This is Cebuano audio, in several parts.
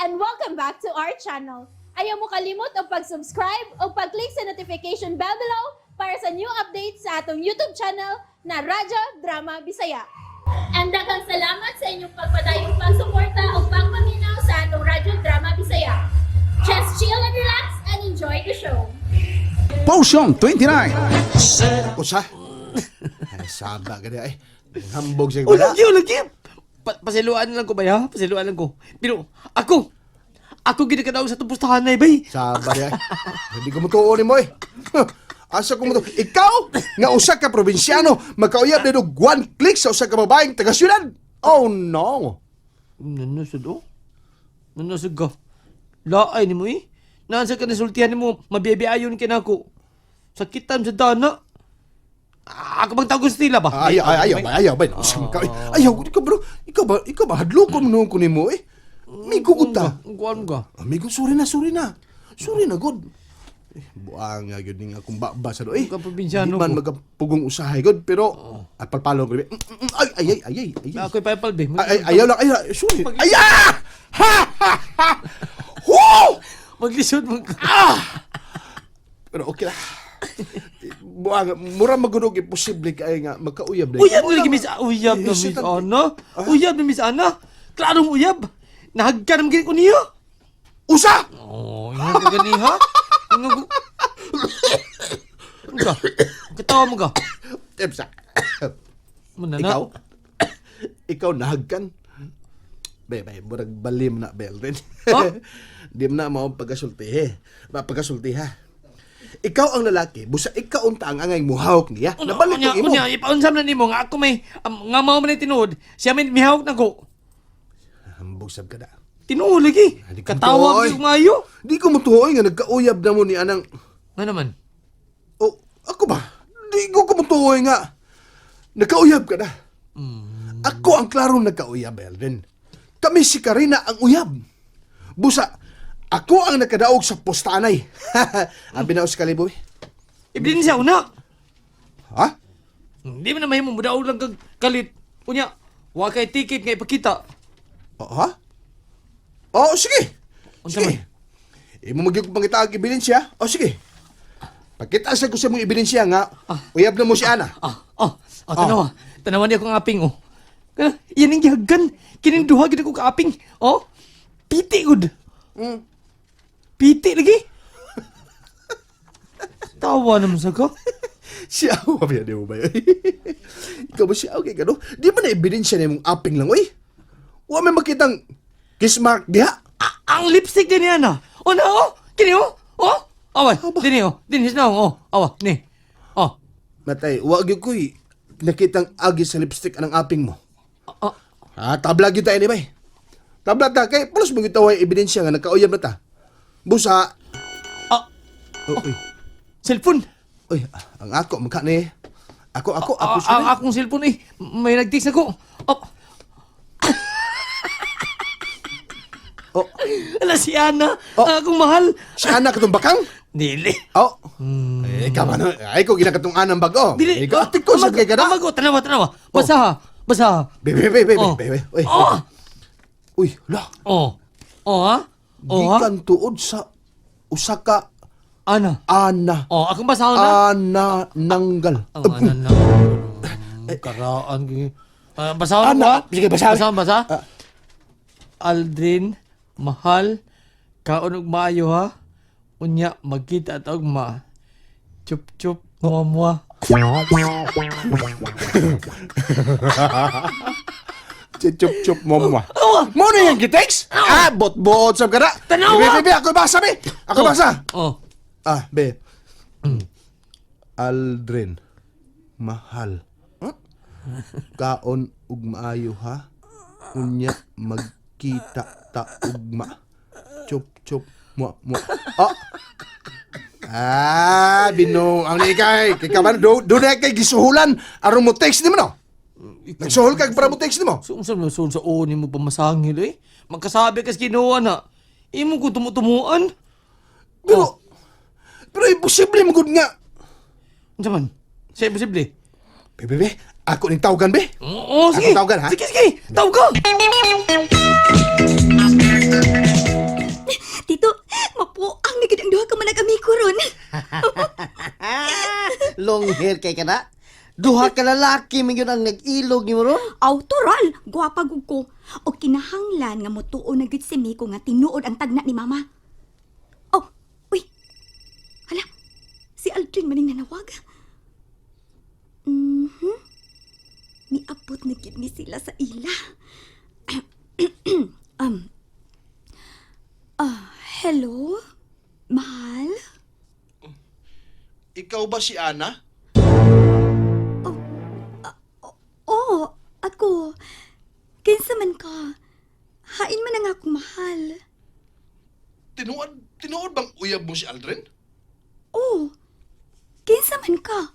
And welcome back to our channel. Ayaw mo kalimot og pag-subscribe o pag-click sa notification bell below para sa new updates sa atong YouTube channel na Radyo Drama Bisaya. And daghang salamat sa inyong pagpadayong pagsuporta o pagpaminaw sa atong Radyo Drama Bisaya. Just chill and relax and enjoy the show. Potion 29. Usa? Ay, saba ka ay. Hambog siya Oh, wala. lagi, oh, lagi. Pasiluan lang ko ba, ha? Pasiluan lang ko. Pero, ako ginakadaog sa tupustahan na, eh, bay. Saba di ay. Hindi ko mutuo ni mo eh. Huh, asa ko mutuo? Ikaw, nga usa ka probinsyano, magkauyab na og one click sa usa ka babaeng taga syudad. Oh no. Nanusod, oh. Nanusod ka. Laay ni mo, eh. Naan sa kanasultihan ni mo, mabiyabiayon kinako. Sakitan sa dana. Ah, ako bang tawag sa ba? Ay, ay, ayaw, ba, ayaw, ba. Usa man ka, eh. Ayaw, ikaw bro, ikaw ba, hadlokon mo noon ko nimo eh. Migo gud ta. Kuan ka. Amigo, sorry na, sorry na. Sorry na, god. Eh, buang nga gyud ning akong baba sa do. Eh, Ka probinsyano di man ko. magapugong usahay god, pero at palpalo ko. Ay, ay, ay, ay, ay, ay. Ako'y paypal, be. Ay, ay, ayaw lang, ayaw lang. Sorry. Ay, ah! Ha, ha, ha! Woo! Maglisod mo ka. Pero okay lah. Buang, mura magunog imposible kay nga magkauyab na. Uyab na lagi, Miss. Uyab na, Eh, Miss sitan- Ana. Uyab na, Miss Ana. Klarong uyab. Nahagkan naman gini ko niya. Usa! Oh, ingat ka gani ha? Ingat ko. Ano ka? Katawa mo ka. Epsa. Muna na. Ikaw? Ikaw nahagkan? Be, be, murag balim na bel rin. Huh? Di mo na mao ang pagkasulti eh. Ba, pagkasulti ha. Ikaw ang lalaki, busa ikaw unta ang angay muhawak niya. Nabalik Unya, ko imo. unya, ipaunsam na nimo nga ako may nga mao man ni tinuod. Siya may mihawak na ko. Hambog sab ka na. Tinuod lagi. Di ko Katawa mutuoy. ko maayo. Di ko mutuoy nga nagkauyab na mo ni anang. Nga naman. Oh, ako ba? Di ko kumutuoy nga. Nagkauyab ka na. Ako ang klarong nagkauyab, Elvin. Kami si Karina ang uyab. Busa, ako ang nakadaog sa postanay. Abi na ako sa kaliboy. Ibilin siya una. Ha? Hindi mo na mahimo mudaog lang kag kalit. Unya, wa kay ticket nga ipakita. Oh, ha? Oh, sige. Unsa Sige. Imo magyud ko pangita ang ebidensya. Oh, sige. Pakita sa ko sa mong ebidensya nga uyab na mo si Ana. Ah, oh, oh, tanawa. Tanawa niya akong aping, oh. Kana, yan ang gihagan. Kining duha gid ako kaaping. Oh, piti gud. Piti lagi. Tawa naman sa ka. Siya ba yan mo ba yun? Ikaw ba siya? Okay ka no? Di ba na ebidensya na imong aping lang, oy? Wa may makitang kiss mark diha. Ah, ang lipstick din niya na. Oh na, oh. Kini, oh. Oh. Awa, dini, oh. Dini, na, oh. Awa, ni. Oh. Matay, wa gyud ko'y nakitang agi sa lipstick anang aping mo. Ah, ah. Ha, tabla gyud ta anyway. Tabla ta kay pulos mo gyud ta way ebidensya nga nagkauyab na ta. Busa, Ah, oh, uy, cellphone. uy, ang ako magka ni. Ako ako ako Ah, sorry. ah, akong cellphone, eh. May nag-text ako. Oh. Oh, Ala si Ana. Oh. Ang akong mahal. si Ana katong bakang? Dili. Oh. Eh, ikaw ba no? Ay ko ginakatong anang bago. Dili. Ikaw atik ko sa kay kada. Amago, tanawa, tanawa. Basa ha. Basa ha. Be be be be Oh. be. Be. Uy. Oh. Uy, la. Oh. Oh ha? Oh ha? Gikan tuod sa usa ka Ana. Ana. Oh, akong basahon na. Ana nanggal. Ang ana na. Karaan. Ah, basahon Ana. ko ha? Sige, basahon. Basahon, basa. Ah. Aldrin, mahal, kaon og maayo ha. Unya, magkita at og ma. Chup chup, mua mua. Chup chup mo mo. Mo na yung gitex? Ah, bot-bot sab kada. Tanawa! Be, be, be, ako basa be. Ako basa. Oh. Ah, be. Aldrin, mahal. Huh? Kaon ug maayo ha. Unya magkita ta ugma. Chup chup mo mo. Oh. Ah, bino ang ikay. Kay ka man do do na kay gisuhulan aron mo text nimo no. Nagsuhol kag para mo text nimo. So, unsa man sul sa o nimo pamasangil eh. Magkasabi kas Ginoo na. Imo ko tumutumuan. Pero pero imposible mo gud nga. Unsa man? Sa imposible. Be, be, be. Ako ning tawagan be. Oo, sige. Ako tawagan, ha? Sige, sige. Tawag ka. Long hair kay kana. Duha ka lalaki man yun ang nag-ilog nimo ron. Aw, tural, gwapa gud ko. O kinahanglan nga motuo na gyud si Miko nga tinuod ang tagna ni Mama. Oh, uy. Hala, si Aldrin maning nanawag. Miabot na gyud ni sila sa ila. um. Ah, hello? Mahal? Ikaw ba si Ana? Oo, ako. Kinsa man ka? Hain man ang akong mahal. Tinuod, tinuod bang uyab mo si Aldrin? Oo. Kinsa man ka?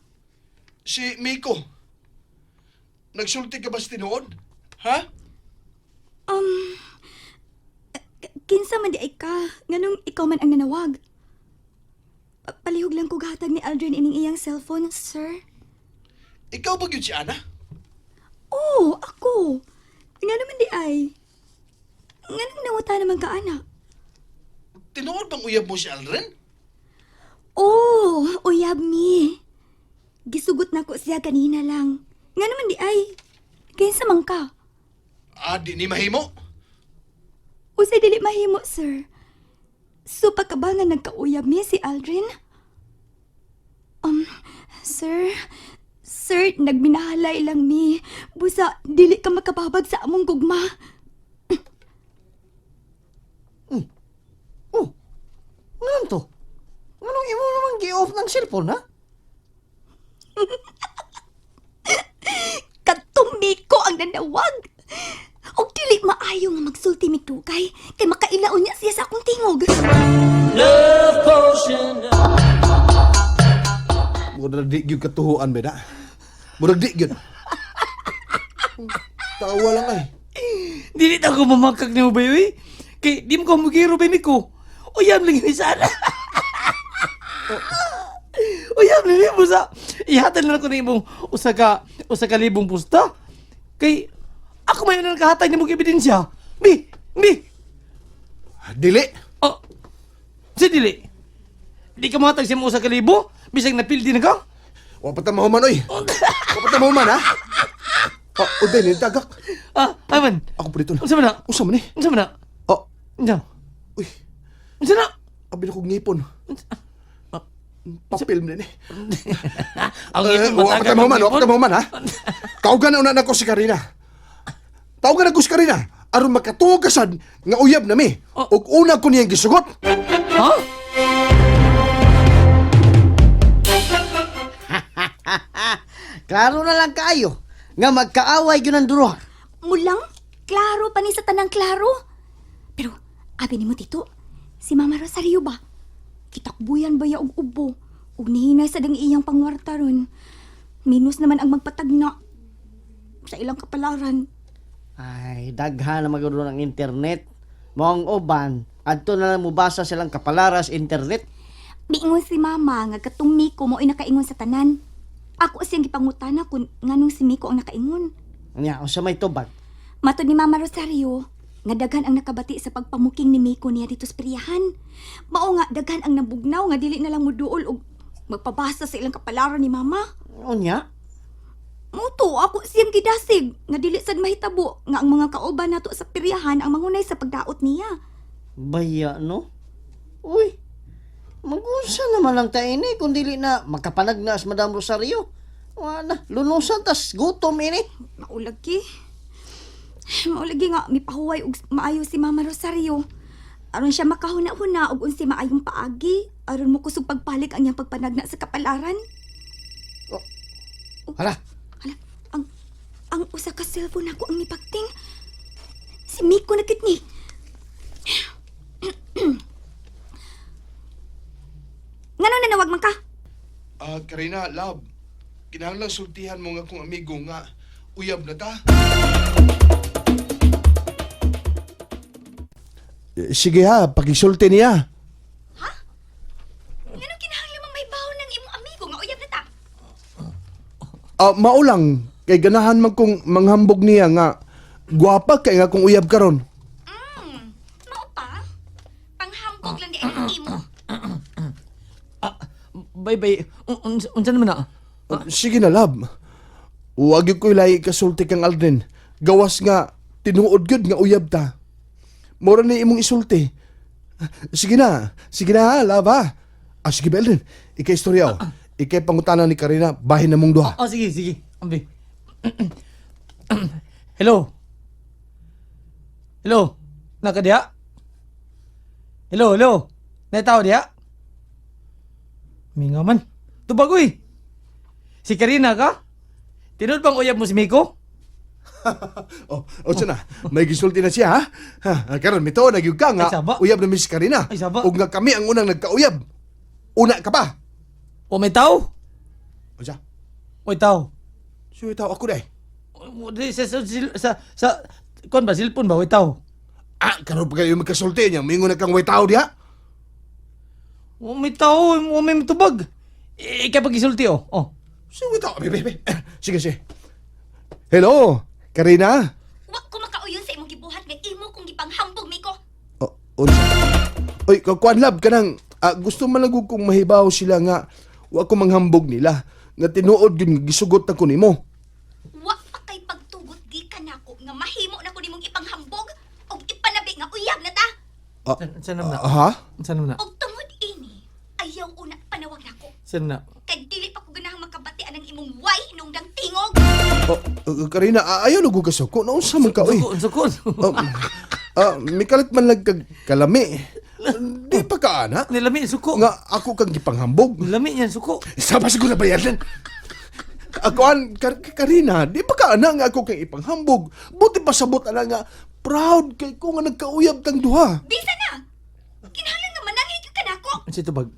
Si Miko. Nagsulti ka ba sa tinuod? Ha? Um, kinsa man di ay ka, nganong ikaw man ang nanawag. Palihog lang ko gahatag ni Aldrin ining iyang cellphone, sir. Ikaw ba gyud si Ana? Oo, ako. Nga naman di ay. Nganong nanguta naman ka, anak? Tinuod bang uyab mo si Aldrin? Oo, uyab mi. Gisugot na ko siya kanina lang. Nga naman di ay. Kinsa man ka? Ah, di ni mahimo. Usay dili mahimo, sir. So pa ka ba nga nagkauyab mi si Aldrin? Um, sir, sir, nagminahalay lang mi. Busa, dili ka makababag sa among gugma. Oh. Nganon to? Nganong imo naman gi-off ng cellphone ha? Katong ko ang nanawag. Og dili maayo nga magsulti mi dugay kay makailaon niya siya sa akong tingog. Murag di gyud katuhuan ba na? Murag di gyud. Tawa lang ay. Dili ta ko mamakag nimo bayo eh. Kay di mo ko mugiro bay Miko. Uyab lang ni sana. Uyab lang ni mo sa ihatag na lang ko nimo usa ka libong pusta. Kay ako may nang kahatag nimo og ebidensya. Bi, bi. Dili. Oh. Si dili. Di ka mohatag sa mo 1,000 bisag napildi na ka. Wa pa ta mahuman oy. Wa pa ta mahuman ha. Oh, uday ni tagak. Ah, aman. Ako pa dito na. Unsa man na? Unsa man ni? Unsa man na? Oh, Unsa? uy, Unsa na? abi na kog ngipon. Papel man ni. Ang Eh, ipon wa pa ta mahuman, wa pa ta mahuman ha. Tawgan na una nako si Karina. Tawgan na ko si Karina aron makatuo ka sad nga uyab na mi. Oh. Ug una ko niyang gisugot. Ha? Klaro na lang kaayo nga magkaaway gyud ang duha. Mulang, klaro pa ni sa tanang klaro. Pero, abi nimo tito, si Mama Rosario ba? Kitakbuyan ba ya og ubo? Ug nihinay sa dang iyang pangwarta ron. Minus naman ang magpatagna sa ilang kapalaran. Ay, daghan na maguro ng internet. Maong uban, adto na lang mubasa silang kapalaras internet. Miingon si Mama nga katong Miko mo ay nakaingon sa tanan. Ako siyang gipangutana kung nganong si Miko ang nakaingon. Nya, unsa may tubag? Matod ni Mama Rosario, nga daghan ang nakabati sa pagpamuking ni Miko niya dito sa Priyahan. Mao nga daghan ang nabugnaw nga dili na lang moduol og magpabasa sa ilang kapalaran ni Mama. Unya? Muto ako siyang gidasig nga dili sad mahitabo nga ang mga kauban nato sa Priyahan ang mangunay sa pagdaot niya. Baya, no? Uy, mag-unsa naman ang taini kung dili na makapanag na si Madam Rosario. Wala, lunusan tas gutom ini. Maulagi. Maulagi nga mipahuway og maayo si Mama Rosario. Aron siya makahuna-huna og unsi maayong paagi, aron mo kusog pagpalik ang iyang pagpanagna sa kapalaran. Hala, Hala, ang usa ka cellphone ako ang nipagting. Si Miko na gid ni. Ngano nanawag man ka? Ah, Karina, love. Kinahanglan sultihan mo nga kung amigo nga uyab na ta. Sige ha, pakisulti niya. Ngano kinahanglan mang may bawo ng imong amigo nga uyab na ta? Ah, mao lang kay ganahan man kong manghambog niya nga gwapa kay nga kung uyab karon. Mao pa? Panghambog lang di ay imo. Ah, bay bay. Unsa naman na? Sige na, love. Huwag yung ko'y lahi kasulti kang Aldrin. Gawas nga, tinuod gyud nga uyab ta. Mura ni imong isulti. Sige na, sige na ha, love ha. Ah, sige ba, Aldrin? Ikay istorya oh. Ikay pangutana ni Karina, bahin na mong duha. Oh, sige, sige. Ambi. Hello. Hello. Naka diha? Hello, hello. Naitaw diha? Minga man. Tubag uy. Si Karina ka? Tinud bang uyab mo si Miko? Oh, oh, na. May gisulti na siya, ha? Ha, karon mito nagyug ka nga. Ay, saba. Uyab na Miss Karina. Ay, saba. Ug nga kami ang unang nagkauyab. Una ka pa. O may tao? Unsa? May tao. Siya tao ako dai. O, di, sa, kon ba, silpon ba, may tao? Ah, karon pa kayo magkasulti niya. Mingon na kang way tao diha. O may tao, o may tubag. Ikaw pag isulti, oh. Oh. Siya way tao. Be, be, be. Sige, sige. Hello, Karina. Wa ko makauyon sa imong gibuhat nga imo kong gipanghambog, Miko. Oh, unsa? Oy, kuan lab kanang gusto man lang kong mahibaw sila nga wa ko manghambog nila nga tinuod gyud gisugot na ko nimo. Wa pa kay pagtugot gikan nako nga mahimo na ko nimong ipanghambog og ipanabi nga uyab na ta. Saan naman na? Ha? Saan naman na? Og tungod ini, ayaw una panawag nako. Saan na? Kay dili pa ko ganahang makabati anang imong way hinungdang tingog. Oh, Karina, ayaw na ko kasuko. Naunsa man ka, oy. Sukon, sukon. Mikalit man lang kag kalami. Di pa ka, ana. Nilami, suko. Nga ako kang gipanghambog. Nilami yan, suko. Sama siguro na bayaran. Ako an, Karina, di pa ka ana nga ako kang ipanghambog. Buti pa sabot ana nga proud kay ko nga nagkauyab tang duha. Bisa na. Kinahanglan nga mananghid ka nako. Ang si tubag.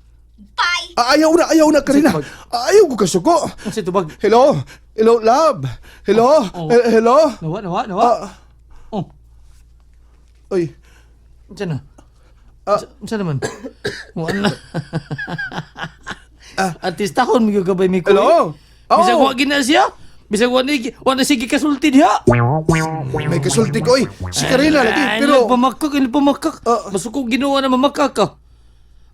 Bye. Ayaw na, Karina. Sige, Ayaw ko kasuko. Ang si tubag. Hello? Hello, love? Hello? Oh, oh. Hello? Nawa, nawa, nawa. Oh, Oy, saan na? Saan naman? Wala na. Artista kon mi gabay mi ko. Hello? Oh. Bisag wa gina siya. Bisag wa na sige kasulti diha. May kasulti ko, oy. Si Karina lagi, Ay, pero... nagpamakak, nagpamakak. Masukog Ginoo na mamakak ka.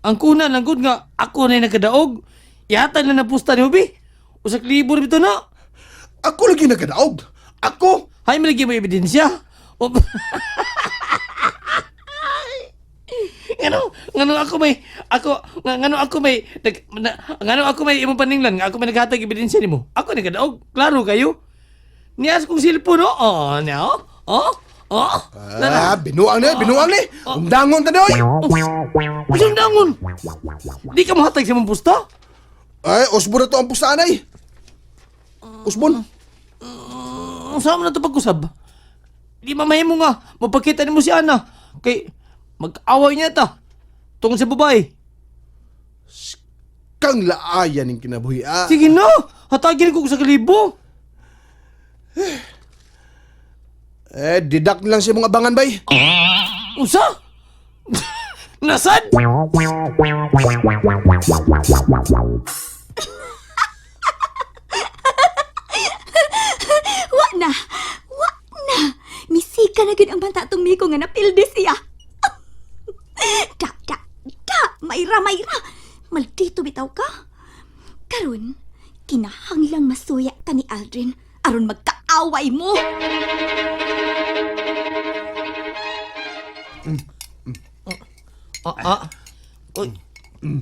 Ang kuna lang gud nga ako na nagkadaog. Ihatag na napusta ni Ubi. Usak libo bito na. Ako lagi nagkadaog. Ako? Hay malagi mo ebidensya. Ngano ngano ako may ako ngano ako may nag, na, ngano ako may imong paninglan nga ako may naghatag ebidensya nimo. Ako nagkadaog, klaro kayo. Nias kong cellphone oh. Oh, niya oh. Oh. Oh. Ah, binuang ni, binuang ni. Undangon ta oy. Usang dangon. Di ka mohatag sa imong pusta? Ay, usbon na to ang pusta anay. Usbon. Ang sama na to pag-usab. Di mamahimo nga, mapakita nimo si Ana. Kay mag-away niya ta. Tungkol sa babae. Kang laaya ning kinabuhi. Ah. Sige na, hatagin ko sa kalibo. Eh, didak lang sa imong abangan bay. Usa? Nasad? Wa na. Wa na. Misika na gyud ang banta tong Miko nga napildi siya. Da, da, da. Mayra, mayra. Maldito bitaw ka. Karon, kinahanglang masuya ka ni Aldrin aron magkaaway mo. Ah, ah. Uy,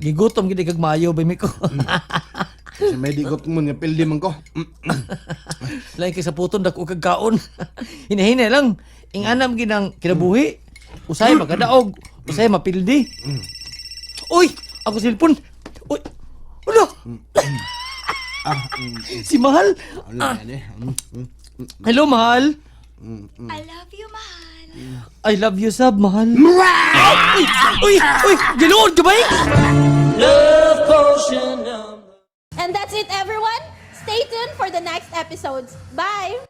gigutom gid kag maayo bay miko. Kasi may digot mo nga pildi man ko. Lain kay sa puton dako kag kaon. Hinahina lang. Inganam ginang kinabuhi. Usay makadaog, usay mapildi. Uy, ako cellphone. Uy. Ulo. Si Mahal. Ah. Hello, Mahal. I love you, mahal. I love you, sab, mahal. Uy, uy, uy, ginuod ka ba eh? And that's it, everyone. Stay tuned for the next episodes. Bye!